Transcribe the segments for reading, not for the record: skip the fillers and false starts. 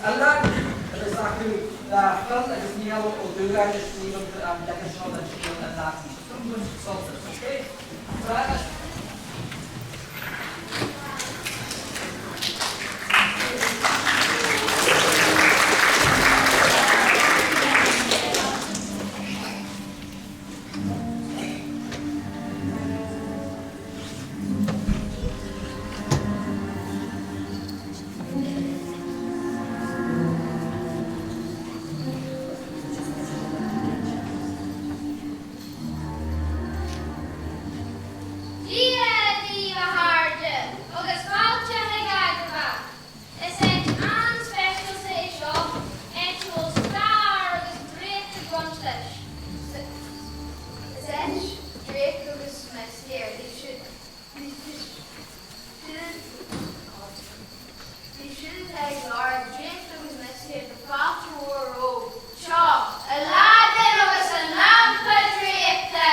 Uile a bheas acu le Phil agus Mícheál Ó Dúgáin a scríobh an leagan seo den scéal i Laidin. So bain sult as, ok? Tráth. Dia daoibh, a chairde, agus fáilte chuig Agrabah. Is áit an-speisialta é seo, áit a bhfuil stair agus draíocht ag baint leis. Is áit draíocht agus mistéir daoibh siúd atá ag lorg draíocht agus mistéir tá fáilte mhór romhaibh. Seo Aladdin agus an Lampa Draíochta!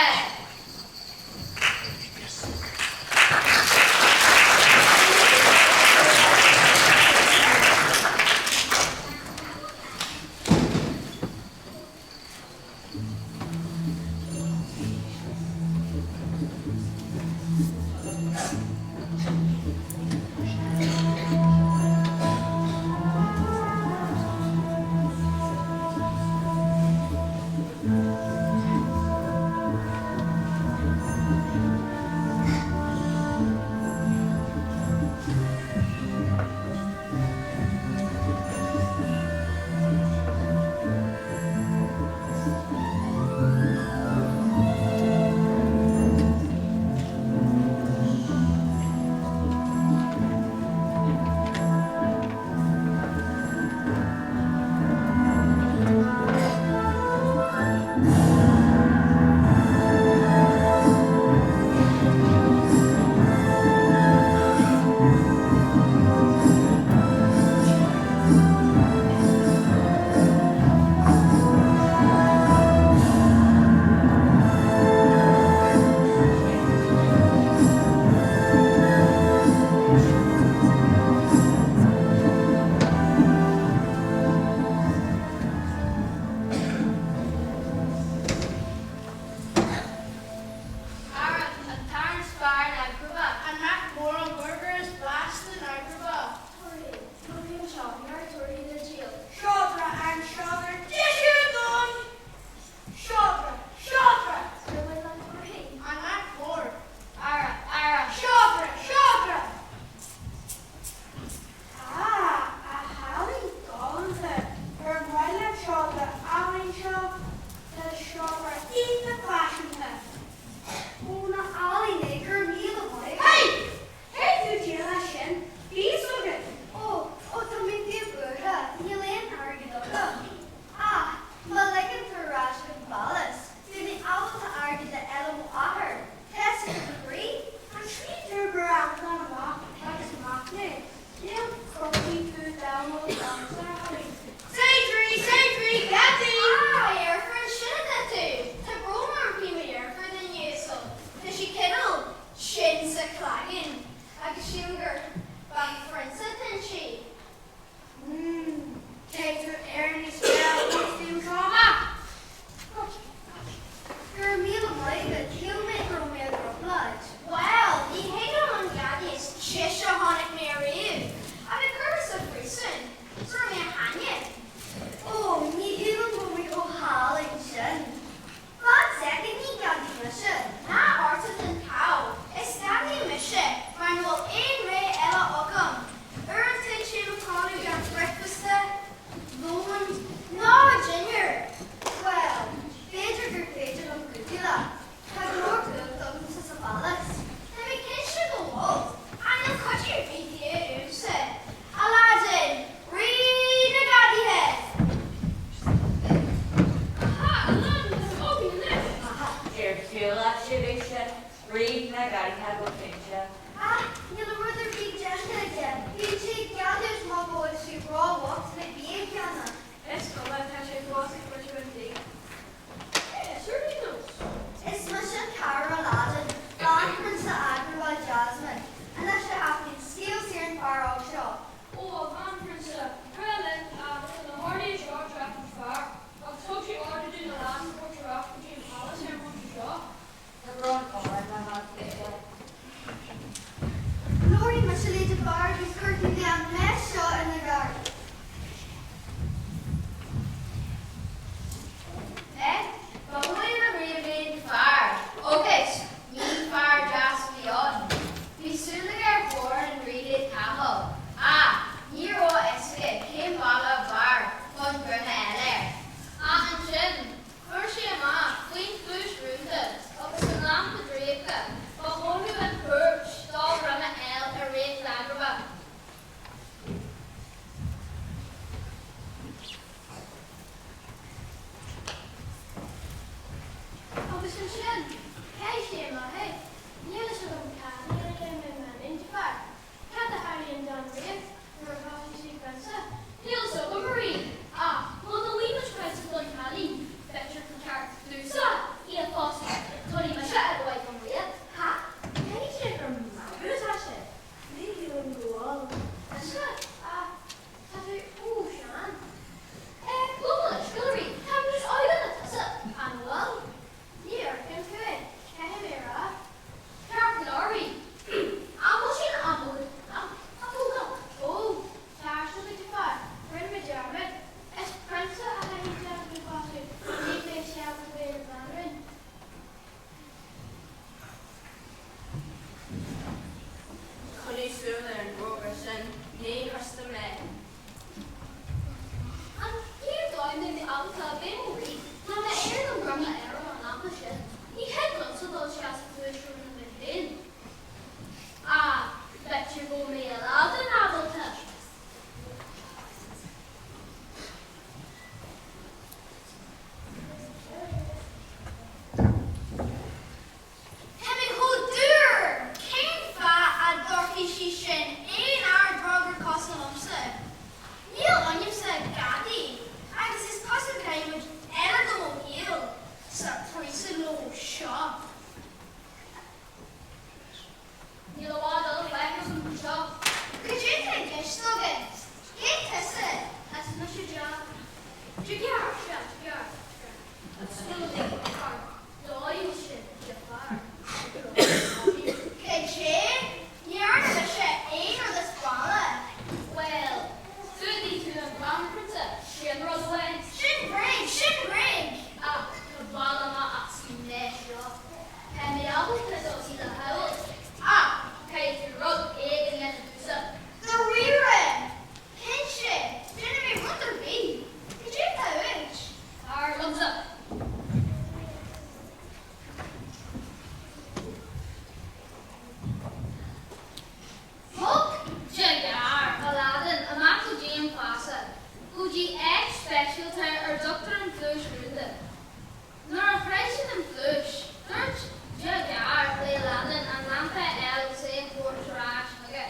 sin? Caithfidh sé amach é. Níl fhios agam cad a dhéanfaidh mé gan an deartháir. Cad a tharlaíonn don ríocht nuair a phósann sí prionsa? Níl fhios agam, a Rí, ach muna bhfaighimid prionsa don chailín, b'fhéidir gur ceart domhsa í a phósadh, tabharfaidh mise ar aghaidh don ríocht. Ha! Caithfidh sé gur magadh atá sé. Ní shílim go bhfuil. Mise? Ach tá tú ró-shean. Eh, gabh mo leithscéal, a Rí, táim níos óige ná tusa. An bhfuil? Ní amharcann tú é, caithfidh mé a rá. Ceart go leor, a Rí. An bhfuil sin am agat a thógáil? Ó, taisteal go deartháir, rinne mé dearmad. Is prionsa a chaithfidh Jasmine a phósadh, ní bheidh sé ábalta bheith ina bhanríon. Coinnigh súil ar an bhfógra sin, ní thriostaim é. An chéad dóigh a mbeidh mé ábalta a bheith i mo rí ná má éiríonn an grandma ar an lampa sin. Ní thig liomsa dul isteach sa phluais rúnda mé féin. Ach b'fhéidir go mbeidh Aladdin ábalta. Tá mé chomh dúr! Cén fáth a dtabharfaidh sí sin aon aird bheag ar cosúil liomsa? Níl ionamsa ach gadaí agus is cosúil go gcaithfidh muid eile de mo shaol sa phríosún seo. Níl i bhfad eile fágtha agam anseo. Cad é atá i gceist agat? Cé tusa? Is mise Jack. Deartháir, sea, deartháir. Scrúdaigh ar dóigh sin deartháir. Cad é? Ní dhearna mise aon rud as baile. Bhuel, d'fhuadaigh tú an banphrionsa, sin rud amháin. Sin bréag, sin bréag! Ach tá baile amach as an mbeith seo. Tá mé ábalta do shaol a shábháil, ach caithfidh tú rud éigin a dhéanamh domhsa. Dáiríre! Cinnte, déanfaidh mé rud ar bith. Cad é atá uait? Tar liomsa. Thug deartháir Aladdin amach go dtí an fásach, go dtí áit speisialta ar dtugtar an Phluais Rúnda. Nuair a shroich siad an phluais, dúirt deartháir le Aladdin an lampa a fháil agus é a thabhairt ar ais chuige.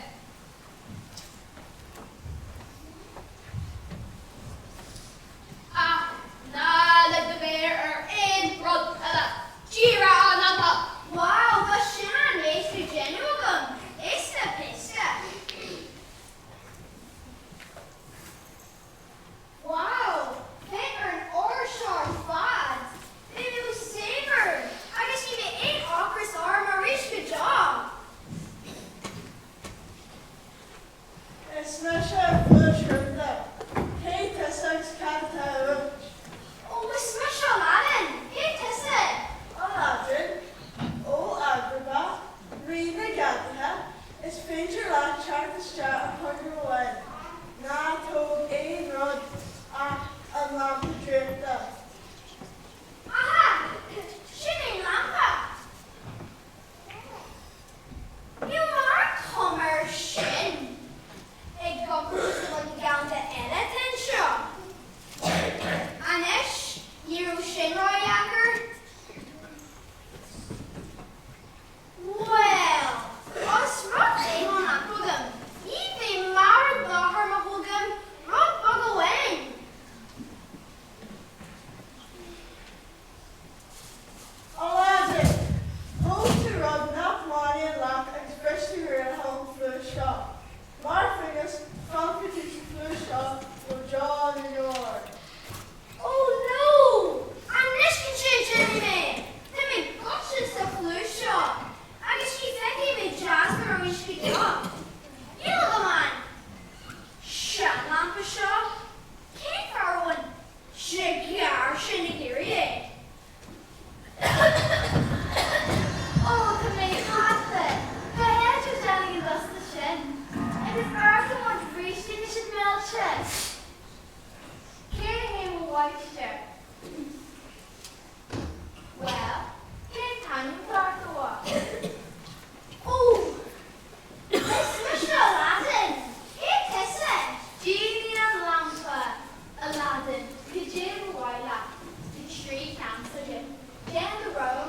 Ach ná lig do mhéar ar aon rud eile. Díreach an lampa! Wow, ba sin an méid le déanamh agam! Éasca péasca! Wow! Féach ar an ór seo ar fad! Beidh mé chomh saibhir agus ní bheidh aon ocras orm arís go deo! Is mise an phluais rúnda. Cé tusa agus cad atá uait? Ó, is mise Aladdin! Cé tusa? Aladdin? Ó Agrabah, rí na gadaithe, is féidir leat teacht isteach ar choinníoll amháin, ná tóg aon rud ach an lampa draíochta. Aha! Sin é an lampa! Níl mar chuma air sin ag iompar cosúil le galánta eile atá anseo. Anois, ní raibh sin ródheacair. Bhuel, os rud é go bhfuil an lampa agam, ní bheidh mairg lách orm má thógaim rud beag amháin. Aladdin, Thóg tú rud nach mbaineann leat agus bhris tú rialacha an phluais seo. Mar phionós, fanfaidh tú sa phluais seo go deo na ndeor. Oh no! Anois cad é a déanfaidh mé? Tá mé gaibhte sa phluais seo agus ní feicfidh mé Jasmine arís go deo. Níl agam an seanlampa seo. Cén fáth a raibh an deartháir sin ag iarraidh é? Ó, tá mé sásta! Cá háit ar dtáinig an dusta sin? Agus amharc an brístí tá siad millte! Cé hé mo mháistir? Bhuel, cén t-ainm atá ort, a mhac? Ó! Is mise Aladdin! Cé tusa? Genie an lampa, Aladdin, cad é ba mhaith leat? Bhí 3 cheanns aige. Déan do rogha.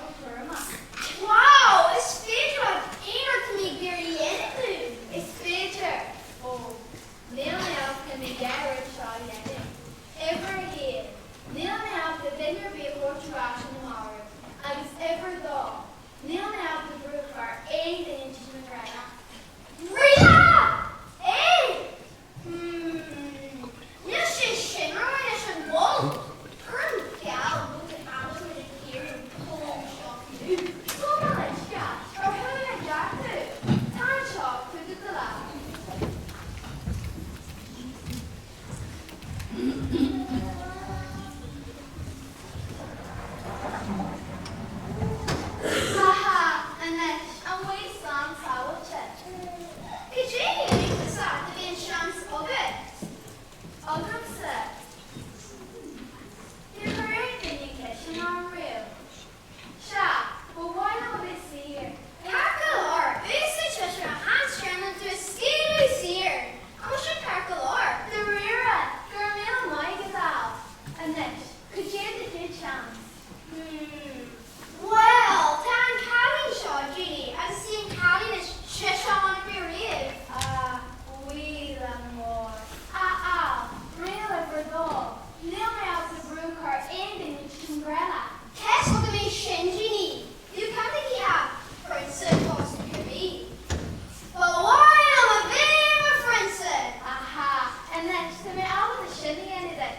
sin a dhéanamh duit.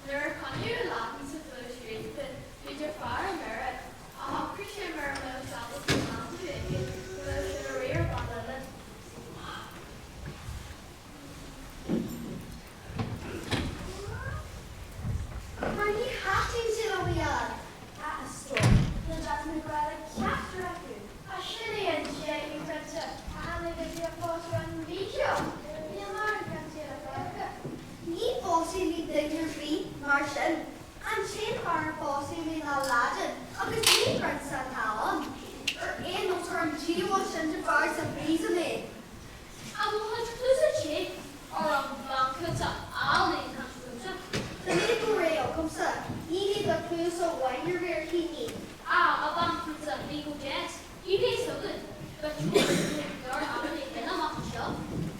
Nuair a coinníodh Aladdin sa phluais dhraíochta, bhí deartháir i mBéarra, a shocraigh sé mura mbeadh sé ábalta clampú aige go mbeadh sé ina rí ar ban eile. Mar ní thaitníonn sé liom a fhad, a stór, nó deas na Gaeilge ceachtar acu. Ach sin é an séú prionsa a tháinig go dtí a phósadh an mhí seo. Níl mórán prionsaí le fáil acu. Ní phósfaidh mé duine ar bith mar sin. An t-aon fear a phósfaidh mé ná Aladdin agus ní prionsa atá ann. Ar aon nós chuir an diabhal sin de fear sa phríosún é. An bhfuil do chuid cluasa te ar an bhanphrionsa álainn ag caint fúmsa? Tá mé go réidh agamsa, ní hé do chluasa amháin a riar cinn. Á, a bhanphrionsa, bí go deas, ní bheidh fhios agat, but nár fhada mé féin amach anseo.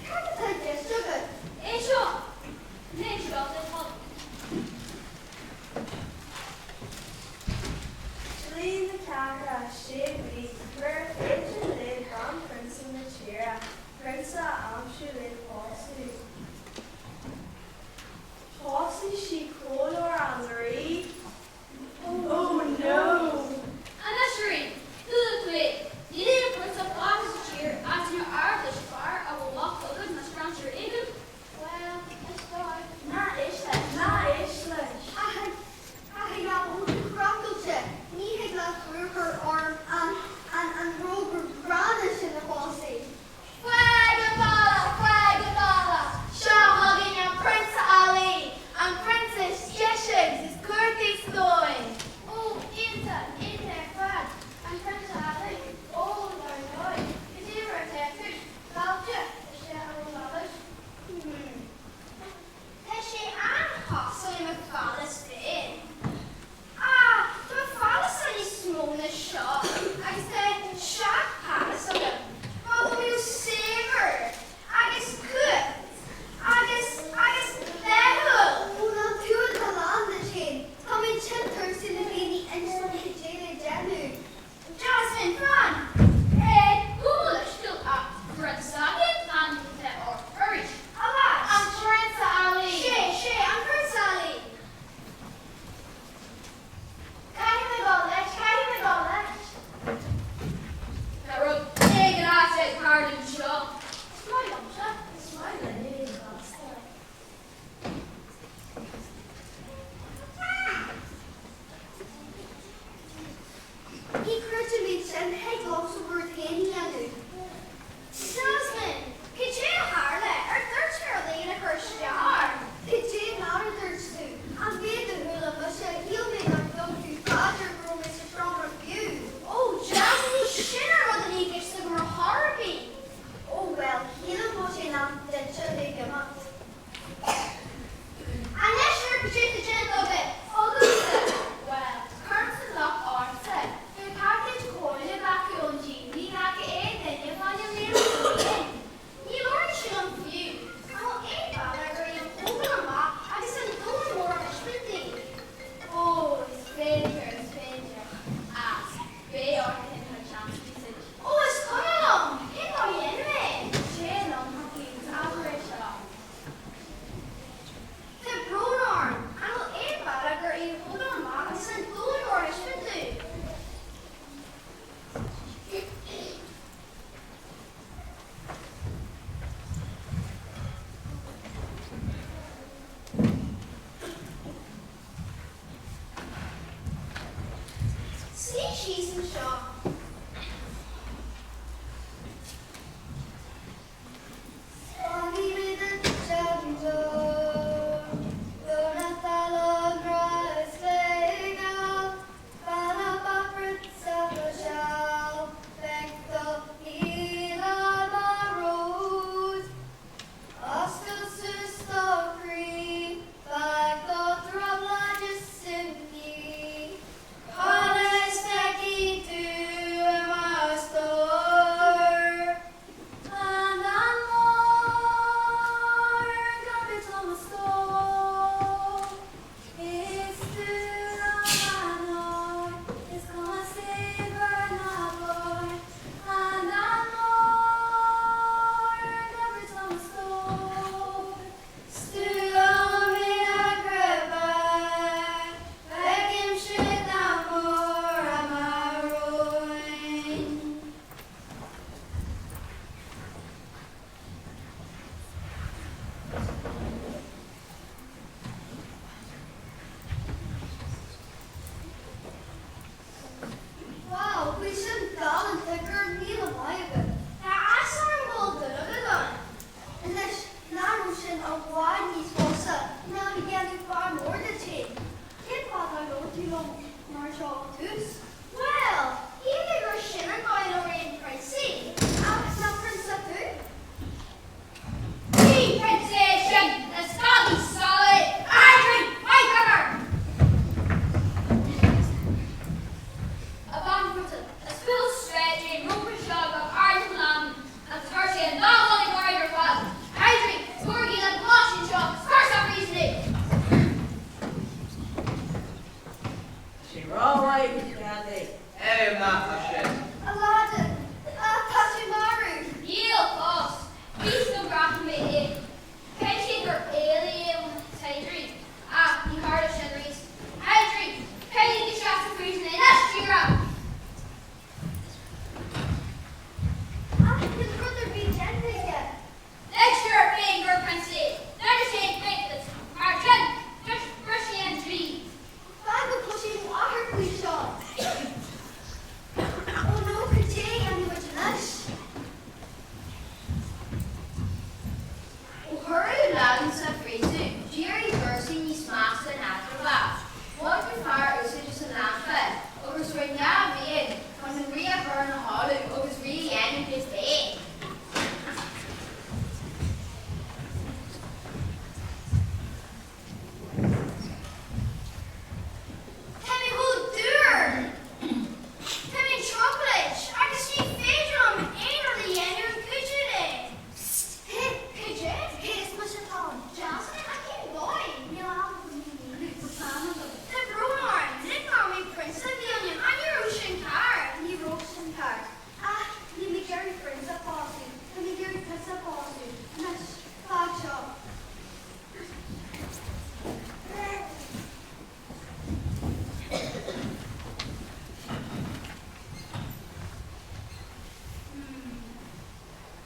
Cad atá i gceist agat? É seo! Léigh seo le do thoil. Dlí na Cathrach, sé mhí, Murar féidir le banphrionsa na tíre prionsa a aimsiú le pósadh.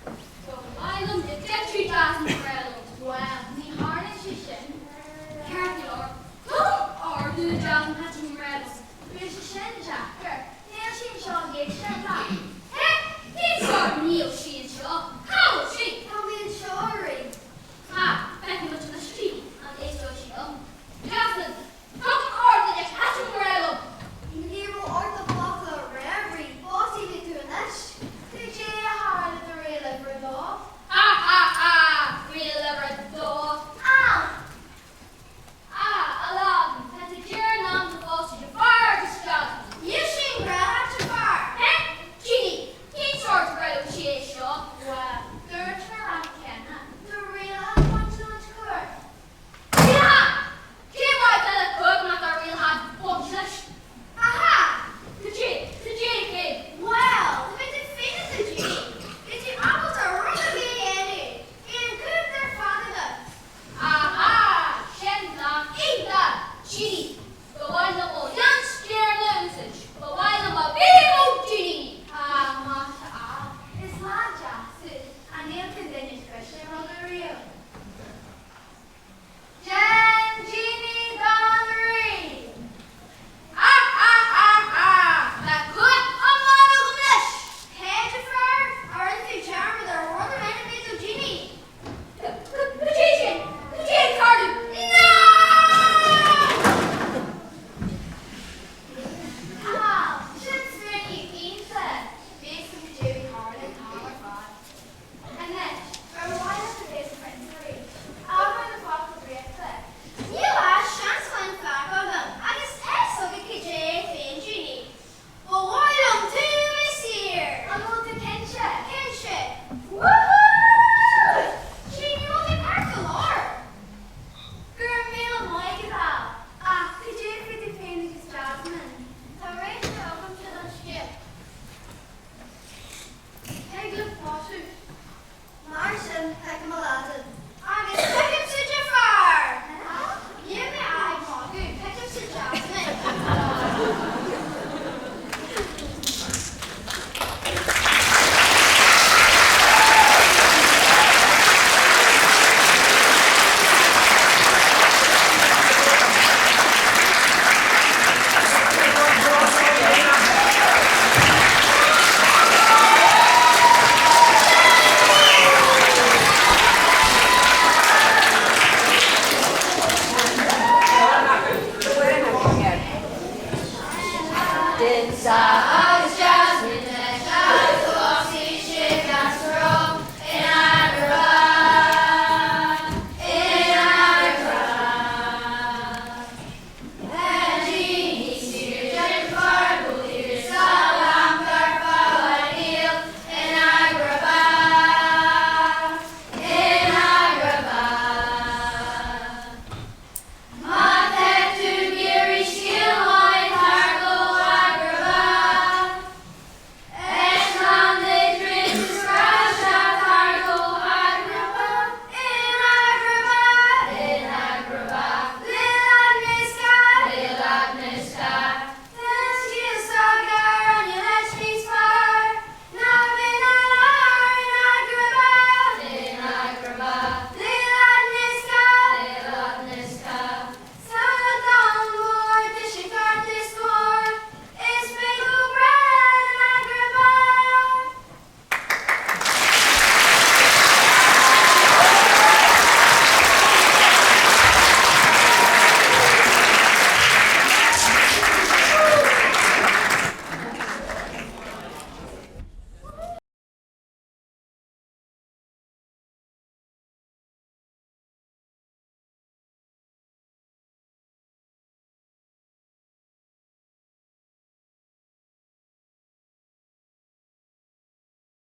Tóg.